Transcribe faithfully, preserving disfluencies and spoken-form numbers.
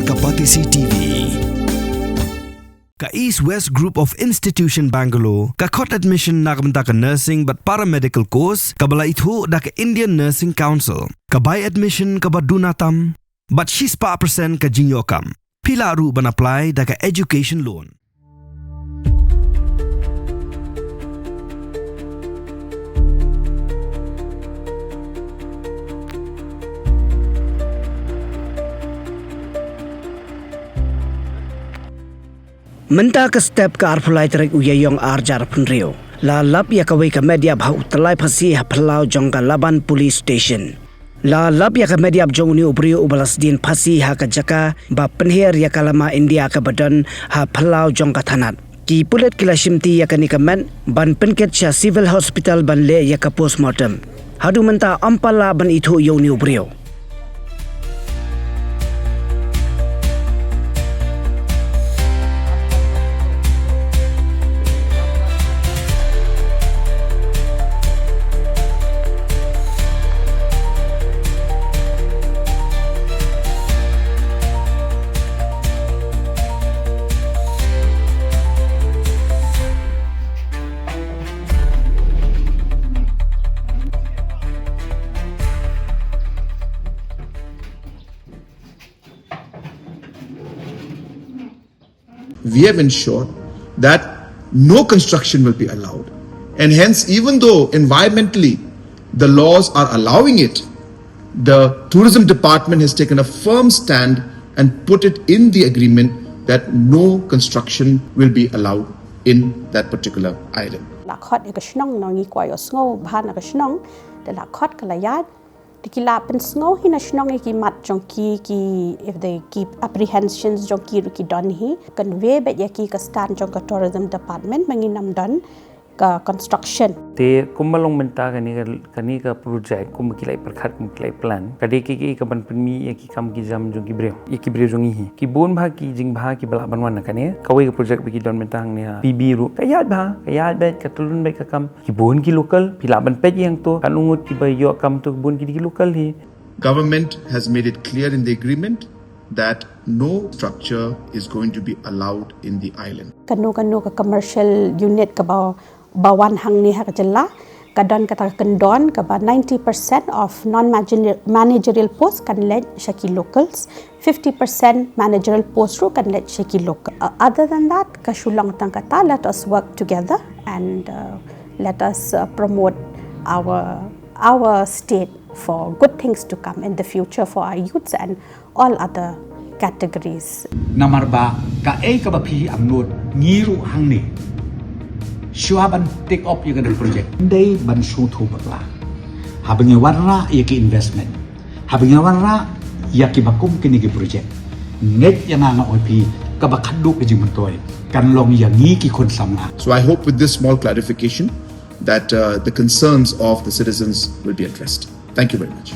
Ka Batesi T V. Ka East West Group of Institution Bangalore ka khot admission na ka bynta ka nursing bad paramedical course kaba la ithuh da ka Indian Nursing Council. Ka bai admission kaba duna tam bad shispah percent ka jingïoh kam. Phi lah ruh ban apply da ka education loan. Mynta ka step ka arphew lai tarik u Ïaïong ar hajar arphew hynriew la lap ïa kawei ka met ïap ha u tyllai phasi ha phyllaw jong ka Laban Police Station. La lap ïa ka met ïap jong une u briew uba la sdien phasi ha ka jaka ba pynher ïa ka lama India kaba don ha phyllaw jong ka thanat. Ki pulit ki la shimti ïa kane ka met ban pynkit sha Civil Hospital ban leh ïa ka postmortem. Haduh mynta ym pat lah ban ithuh ïa une u briew. We have ensured that no construction will be allowed. And hence, even though environmentally the laws are allowing it, the tourism department has taken a firm stand and put it in the agreement that no construction will be allowed in that particular island. La khot ïa ka shnong, ngi kwah ïohsngew bha na ka shnong, te la khot ka la ïaid. Te ki la pynsngew hi na shnong ïa ki mat jong ki, ki, if they keep apprehensions jong ki ruh ki don hi. Convey beit ïa ki ka stand jong ka tourism department ba ngin ym don ka construction. Te kumba long mynta kane ka, kane ka project kumba ki la pyrkhat, kumba ki la plan, ka dei ka, ka, ka ban pynmih ïa ki kam ki jam jong ki briew, ïa ki briew jong ngi hi. Ki bun bha ki jingbha kiba lah ban wan na kane. Kawei ka project ba ki don mynta hangne ha P B ruh ka ïaid bha, ka ïaid beit, ka tyllun beit ka kam. Ki bun ki local, phi lah ban peit ïa hangto, katno ngut kiba ïoh kam to ki bun ki dei ki local hi. Government has made it clear in the agreement that no structure is going to be allowed in the island. Kano kano ka commercial unit kaba, ba wan hangne ha ka jylla, ka don kata ka kyndon kaba ninety percent of non-managerial post kan leit sha ki locals, fifty percent managerial post ruh kan leit sha ki local. Uh, other than that, ka shu long tang kata, let us work together and, uh, let us, uh, promote our, our state for good things to come in the future for our youths and all other categories. Namar ba kaei kaba phi angnud ngi ruh hangne. Shuwa ban take up ïa kane ka project, dei ban sngewthuh bakla. Haba ngi wanrah ïa ki investment, haba ngi wanrah ïa kiba kum kine ki project, ngeit ïa nga, nga ong ïa phi, kaba khadduh ka jingmyntoi kan long ïa ngi ki khun samla. So I hope with this small clarification that, uh, the concerns of the citizens will be addressed. Thank you very much.